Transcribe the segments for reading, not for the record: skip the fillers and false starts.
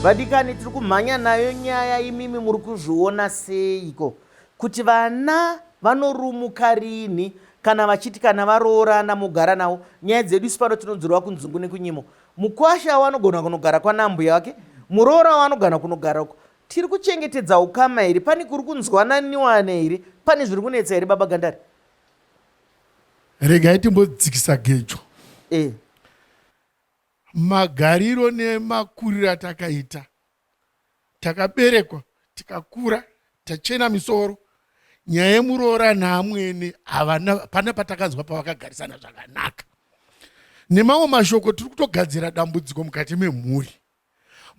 Vadikani, tiri kumhanya nayo nyaya. Imimi muri kuzviona seiko kuti vana vanorumuka rini kana vachiti kana varoorana mogara navo? Nyaya dzedu isu pano tinodzorwa kunzungu nekunyimo. Mukwasha wanogona kunogara kwana ambuya wake, muroora wanogona kunogara uko. Tiri kuchengetedza ukama here? Pane kuri kunzwananiwana here? Pane zviri kunetsa here, baba Gandari? Regai timbodzikisa gejo. Magariro nemakuriro atakaita, takaberekwa tikakura tachena misoro. Nyaya yemuroora naamwene havana pana patakanzwa pavakagarisana zvakanaka. Nemamwe mashoko, tiri kutogadzira dambudziko mukati memhuri.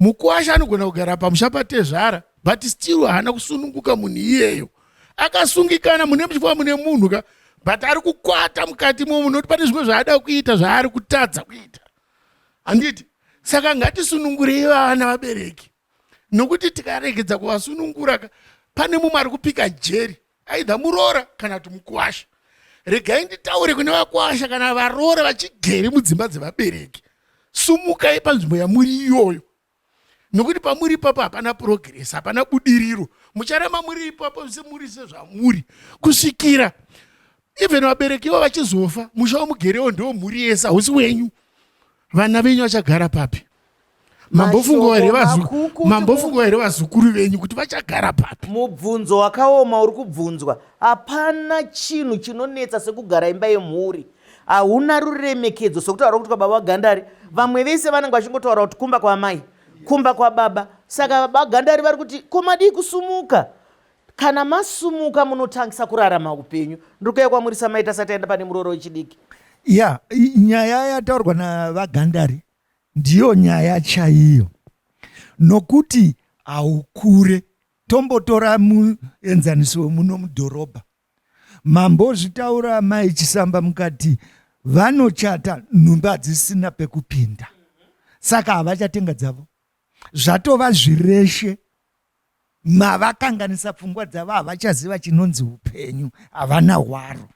Mukuwasha anogona kugara pamusha patezvara, but still haana kusununguka. Munhu iyeyo akasungikana mune muchifuva mune munhu ka, but ari kukwata mukati momo nokuti pane zvimwe zvaada kuita zvaari kutadza kuita, handiti? Saka ngatisunungurei vana vabereki, nokuti tikaregedza kuvasunungura ka, pane mumwe ari kupika jeri, aidha muroora kana kuti mukuwasha. Regai nditaure kune vakuwasha kana varoora vachigere mudzimba dzevabereki: sumukai panzvimbo yamuri iyoyo, nokuti pamuri ipapo hapana progress, hapana budiriro. Mucharamba muri ipapo semuri sezvamuri kusvikira even vabereki ivo vachizofa. Musha wamugerewo ndewo mhuri yese, hausi wenyu. Vana venyu vachagara papi? Mambofungwa here vazukuru venyu kuti vachagara papi? Mubvunzo wakaoma uri kubvunzwa. Hapana chinhu chinonetsa sekugara imba yemhuri hauna ruremekedzo, sokutaura kuti kwababa Gandari vamwe vese vanenge vachingotaura kuti kumba kwamai, kumba kwababa. Saka baba Gandari vari kuti, ko madii kusumuka? Kana masumuka munotangisa kurarama upenyu. Ndiri kuuya kwamuri samaita sati aenda pane murooro wechidiki. Ya, nyaya yataurwa navaGandari ndiyo nyaya chaiyo, nokuti haukure. Tombotora muenzaniso wemuno mudhorobha. Mambozvitaura mai Chisamba, mukati vanochata nhumbi hadzisina pekupinda, saka havachatenga dzavo, zvatova zvireshe. Mavakanganisa pfungwa dzavo, havachaziva chinonzi upenyu, havana hwaro.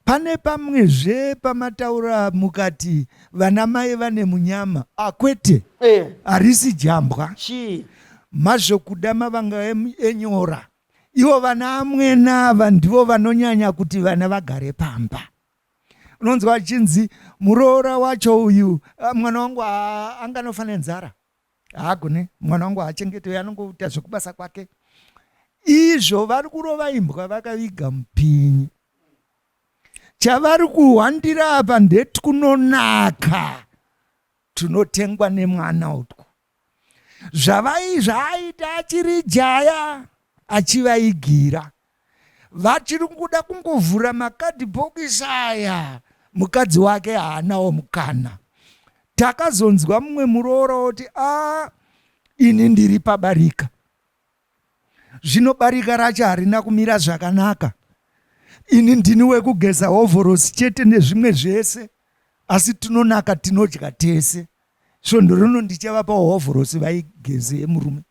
Pane pamwezve pamataura mukati vana mai vane munyama. Akwete, harisi jambwa. Chii? Mazvokuda mavanga enyora. Ivo vana amwena ava ndivo vanonyanya kuti vana vagare pamba. Unonzwa achinzi muroora wacho uyu, "Ah, mwana wangu anganofa nenzara, haagone, mwana wangu haachengetwe, anongoita zvekubasa kwake." Izvo vari kurova imbwa vakaviga mupinyi. Chavari kuhwandira apa ndetunonaka tunotengwa nemwana utwu, zvavai zvaaita achiri jaya achivaigira. Vachiri kuda kungovhura makadhibhokisi aya, mukadzi wake haanawo mukana. Takazonzwa mumwe muroora oti, "A, ini ndiri pabarika. Zvino barika racho harina kumira zvakanaka. Ini ndini wekugeza hovhorosi chete nezvimwe zvese, asi tunonaka tinodya tese. Svondo rino ndichavapa hovhorosi vaigeze yemurume."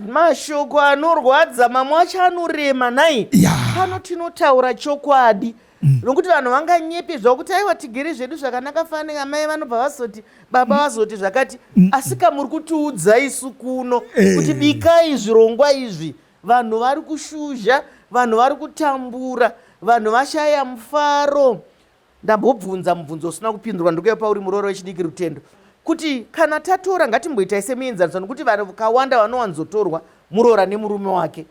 Mashoko anorwadza, mamwe acho anorema nhai. Pano tinotaura chokwadi, nokuti vanhu vanganyepe zvavo kuti aiwa, tigere zvedu zvakanaka. Fane amai vanobva vazoti baba vazoti zvakati, asi kamuri kutiudza isu kuno kuti bikai zvirongwa izvi. Vanhu vari kushuzha, vanhu vari kutambura, vanhu vashaya mufaro. Ndambobvunza mubvunzo usina kupindurwa. Ndikuya pauri muroora wechidiki Rutendo, kuti kana tatora, ngatimboitai semuenzaniso, nokuti vanhu vakawanda vanowanzotorwa muroora nemurume wake.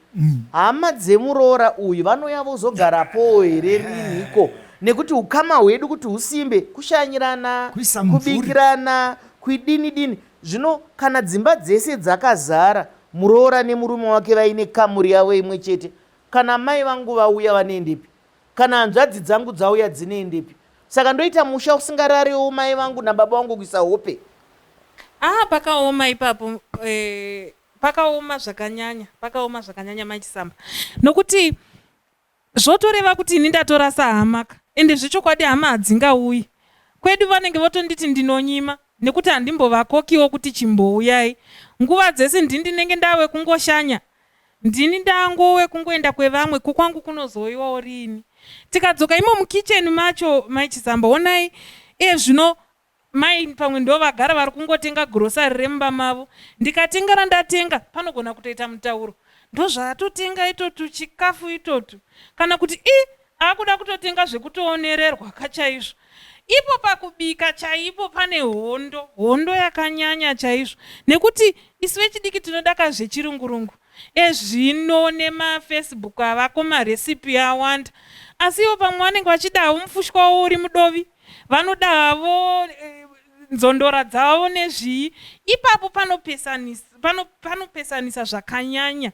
Hama dzemuroora uyu vanouya vozogarapowo here rinhiko? Nekuti ukama hwedu kuti husimbe, kushanyirana, Kuisa mumvuri. Kubikirana, kuidini dini. Zvino kana dzimba dzese dzakazara, muroora nemurume wake vaine kamuri yavo imwe chete, kana mai vangu vauya vanoendepi? Kana hanzvadzi dzangu dzauya dzinoendepi? Saka ndoita musha usingararewo mai vangu nababa vangu kuisa hope. Ah, pakaoma ipapo, pakaoma zvakanyanya, pakaoma zvakanyanya, mai Chisamba, nokuti zvotoreva kuti ini ndatorasa hama ka. Ende zvechokwadi hama hadzingauyi kwedu, vanenge votonditi ndinonyima nekuti handimbovakokiwo kuti chimbouyai. Nguva dzese ndini ndinenge ndave kungoshanya, ndini ndangowe kungoenda kwevamwe. Kukwangu kunozoiwawo riini? Tikadzoka imo mukicheni macho, mai Chisamba, onai iye zvino. Mai pamwe ndo vagara vari kungotenga grocery remumba mavo. Ndikatenga randatenga panogona kutoita mutauro. Ndozvaatotenga itotu chikafu itotu. Kana kuti i akuda kutotenga zvekutoonererwa ka chaizvo. Ipo pakubika chaipo pane hondo, hondo yakanyanya chaizvo. Nekuti isu vechidiki tinoda ka zvechirungurungu. Ezvino nemafacebook avako marecipe awanda. Asi ivo pamwe vanenge vachidawo mufushwa wavo uri mudovi. Vanoda havo eh, nzondora dzavo nezvii. Ipapo panopesanisa pano, panopesanisa zvakanyanya.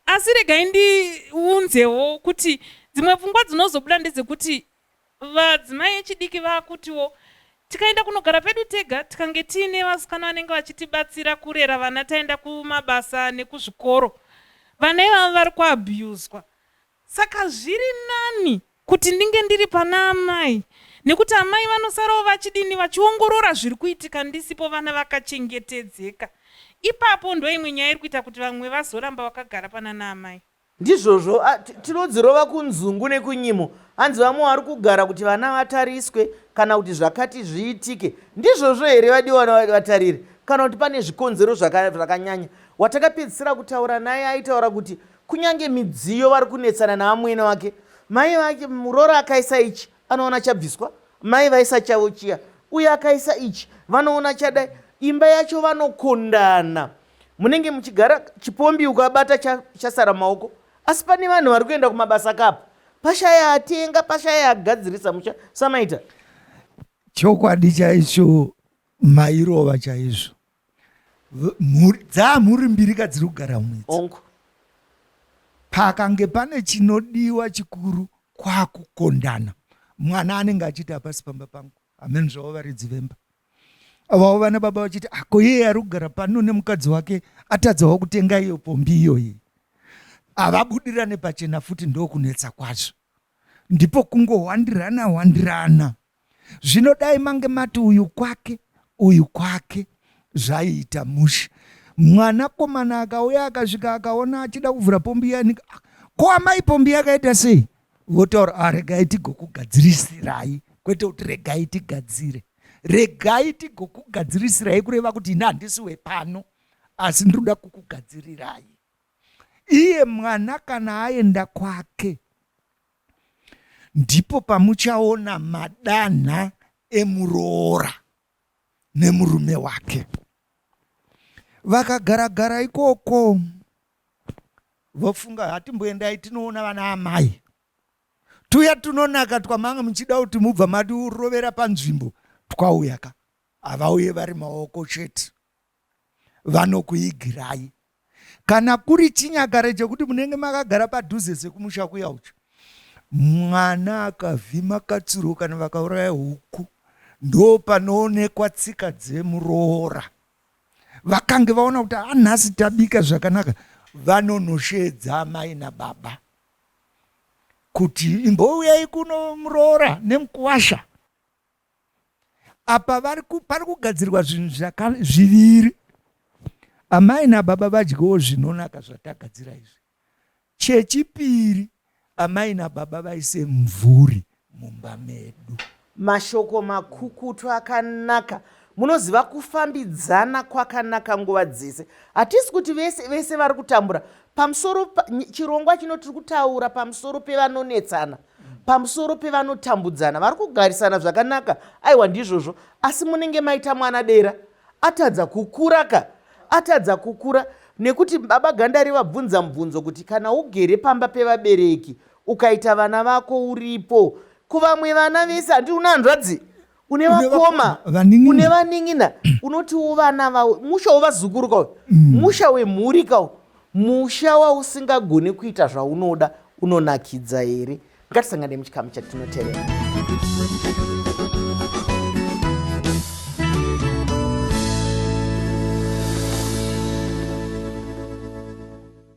Asi regai ndiunzewo kuti dzimwe pfungwa dzinozobuda ndedzekuti vadzimai vechidiki vakutiwo tikaenda kunogara pedu tega tikange tiine vasikana vanenge vachitibatsira kurera vana taenda kumabasa nekuzvikoro vana ivava vari kuabhuyuzwa saka zviri nani kuti ndinge ndiri pana amai nekuti amai vanosarawo vachidini vachiongorora zviri kuitika ndisipo vana vakachengetedzeka ipapo ndoimwe nyaya iri kuita kuti vamwe vazoramba vakagara pana naamai. Ndizvozvo tinodzirova kunzungu nekunyimo hanzi vamwe vari kugara kuti vana vatariswe kana kuti zvakati zviitike. Ndizvozvo here vadiwa vatariri kana kuti pane zvikonzero zvakanyanya? Watakapedzisira kutaura naye aitaura kuti kunyange midziyo vari kunetsana naamwene wake. Mai vake muroora akaisa ichi anoona chabviswa, mai vaisa chavo chiya, uye akaisa ichi vanoona chadai. Imba yacho vanokondana. Munenge muchigara chipombi ukabata chasara maoko asi pane vanhu vari kuenda kumabasa kapa pashaya atenga pashaya agadzirisa musha samaita. Chokwadi chaicho mairova chaizvo. Dzamhuri mbiri ka dziri kugara mwedzi. Ongo. Pakange pane chinodiwa chikuru kwakukondana. Mwana anenge achiti hapasi pamba pangu. Hameno zvavo varidzi vemba. Avawo vana baba vachiti ah, ko iye ari kugara pano nemukadzi wake atadzawo kutenga iyo pombi iyoyi. Havabudirane pachena futi ndokunetsa kwazvo. Ndipo kungohwandirana hwandirana. Zvino dai mange mati uyu kwake uyu kwake zvaiita mushe. Mwanakomana akauya akasvika akaona achida kuvhura pombi iyani ah, ko amai pombi yakaita sei? Votaura ah, regai tigokugadzirisirai kwete kuti regai tigadzire. Regai tigokugadzirisirai kureva kuti ini handisi wepano asi ndinoda kukugadzirirai. Iye mwana kana aenda kwake ndipo pamuchaona madanha emuroora nemurume wake. Vakagara gara ikoko vofunga hatimboendai tinoona vana amai tuya tunonaka twamanga muchida kuti mubva matirovera panzvimbo twauya ka havauye vari maoko chete vanokuigirai kana kuri chinyakare chekuti munenge makagara padhuze sekumusha kuya ucho mwana akavhima katsuro kana vakauraya huku ndo panoonekwa tsika dzemuroora vakange vaona kuti anhasi ah, tabika zvakanaka vanonosheedza amai nababa kuti imbouyai kuno muroora nemukuwasha Apa vari pari kugadzirwa zvinhu zviviri. Amai nababa vadyewo zvinonaka zvatagadzira izvi. Chechipiri, amai nababa vaise mvuri mumba medu. Mashoko makukutu akanaka. Munoziva kufambidzana kwakanaka nguva dzese. Hatisi kuti vese vese vari kutambura. Pamusoro chirongwa chino tiri kutaura pamusoro pevanonetsana. Pamusoro pevanotambudzana vari kugarisana zvakanaka aiwa ndizvozvo asi munenge maita mwana dera atadza kukura ka atadza kukura nekuti baba gandari vabvunza mubvunzo kuti kana ugere pamba pevabereki ukaita vana vako uripo kuvamwe vana vese handi una hanzvadzi une vakoma une vanin'ina unotiwo vana vavo musha wevazukuru kauyu mm. musha wemhuri kauyu musha wausingagoni kuita zvaunoda unonakidza here ngatisangane muchikamu chatinotevera.